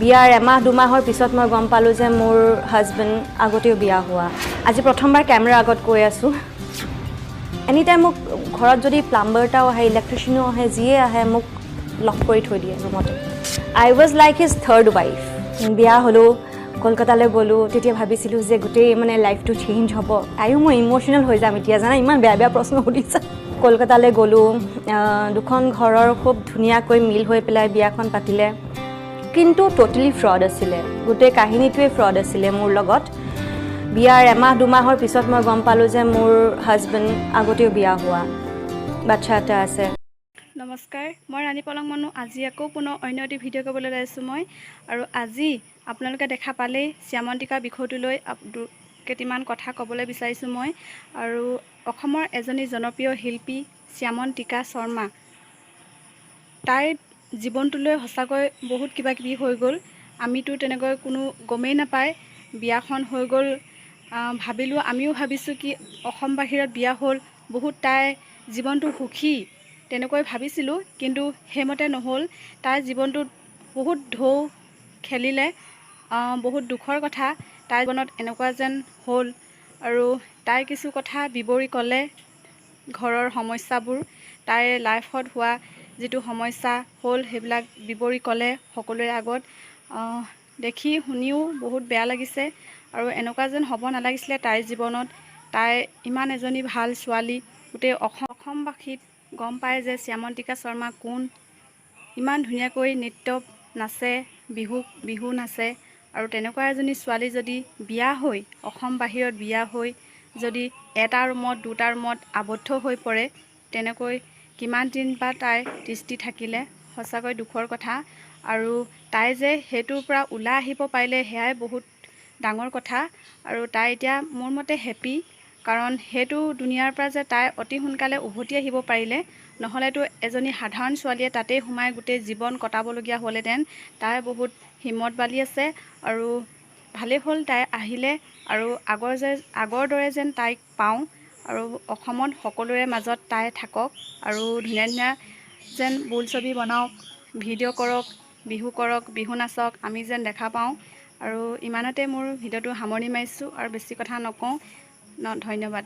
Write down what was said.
বিয়াৰ এমাহ দুমাহৰ পিছত মই গম পালোঁ যে মোৰ হাজবেণ্ড আগতেও বিয়া হোৱা। আজি প্ৰথমবাৰ কেমেৰাৰ আগত কৈ আছোঁ। এনি টাইম মোক ঘৰত যদি প্লাম্বাৰ এটাও আহে, ইলেক্ট্ৰিচিয়ানো আহে, যিয়ে আহে, মোক লক কৰি থৈ দিয়ে ৰুমতে। I was like his third wife. বিয়া হ'লোঁ, কলকাতালৈ গ'লোঁ। তেতিয়া ভাবিছিলোঁ যে গোটেই মানে লাইফটো চেঞ্জ হ'ব। আয়ো, মই ইম'চনেল হৈ যাম এতিয়া জানা, ইমান বেয়া বেয়া প্ৰশ্ন সুধিছা। কলকাতালৈ গ'লোঁ, দুখন ঘৰৰ খুব ধুনীয়াকৈ মিল হৈ পেলাই বিয়াখন পাতিলে, কিন্তু ট'টেলি ফ্ৰড আছিলে। গোটেই কাহিনীটোৱে ফ্ৰড আছিলে মোৰ লগত। বিয়াৰ এমাহ দুমাহৰ পিছত মই গম পালোঁ যে মোৰ হাজবেণ্ড আগতেও বিয়া হোৱা, বাচ্ছা এটা আছে। নমস্কাৰ, মই ৰাণী পলং মনো। আজি আকৌ পুনৰ অন্য এটি ভিডিঅ' কৰিবলৈ ওলাইছোঁ মই। আৰু আজি আপোনালোকে দেখা পালেই, শ্যামন্তিকা বিষয়টো লৈ কেইটিমান কথা ক'বলৈ বিচাৰিছোঁ মই। আৰু অসমৰ এজনী জনপ্ৰিয় শিল্পী শ্যামন্তিকা শৰ্মা, তাইৰ জীৱনটোলৈ সঁচাকৈ বহুত কিবা কিবি হৈ গ'ল। আমিতো তেনেকৈ কোনো গমেই নাপায় বিয়াখন হৈ গ'ল। ভাবিলোঁ, আমিও ভাবিছোঁ কি অসম বাহিৰত বিয়া হ'ল, বহুত তাইৰ জীৱনটো সুখী, তেনেকৈ ভাবিছিলোঁ। কিন্তু সেইমতে নহ'ল। তাইৰ জীৱনটোত বহুত ঢৌ খেলিলে। বহুত দুখৰ কথা, তাইৰ জীৱনত এনেকুৱা যেন হ'ল। আৰু তাই কিছু কথা বিৱৰি ক'লে, ঘৰৰ সমস্যাবোৰ, তাইৰ লাইফত হোৱা যিটো সমস্যা হ'ল, সেইবিলাক বিৱৰি ক'লে সকলোৰে আগত। দেখি শুনিও বহুত বেয়া লাগিছে আৰু এনেকুৱা যেন হ'ব নালাগিছিলে তাইৰ জীৱনত। তাই ইমান এজনী ভাল ছোৱালী, গোটেই অসমবাসীত গম পায় যে শ্যামন্তিকা শৰ্মা কোন। ইমান ধুনীয়াকৈ নৃত্য নাচে, বিহু বিহু নাচে। আৰু তেনেকুৱা এজনী ছোৱালী যদি বিয়া হৈ, অসম বাহিৰত বিয়া হৈ যদি এটা ৰুমত, দুটা ৰুমত আবদ্ধ হৈ পৰে, তেনেকৈ কিমান দিন বা তাই তিষ্ঠি থাকিলে, সঁচাকৈ দুখৰ কথা। আৰু তাই যে সেইটোৰ পৰা ওলাই আহিব পাৰিলে, সেয়াই বহুত ডাঙৰ কথা। আৰু তাই এতিয়া মোৰ মতে হেপী, কাৰণ সেইটো দুনিয়াৰ পৰা যে তাই অতি সোনকালে উভতি আহিব পাৰিলে। নহ'লেতো এজনী সাধাৰণ ছোৱালীয়ে তাতেই সোমাই গোটেই জীৱন কটাবলগীয়া হ'লহেঁতেন। তাই বহুত হিম্মতবালী আছে আৰু ভালেই হ'ল তাই আহিলে। আৰু আগৰ দৰে যেন তাইক পাওঁ আৰু অসমত সকলোৰে মাজত তাই থাকক আৰু ধুনীয়া ধুনীয়া যেন বোলছবি বনাওক, ভিডিঅ' কৰক, বিহু কৰক, বিহু নাচক, আমি যেন দেখা পাওঁ। আৰু ইমানতে মোৰ ভিডিঅ'টো সামৰণি মাৰিছোঁ আৰু বেছি কথা নকওঁ। ধন্যবাদ।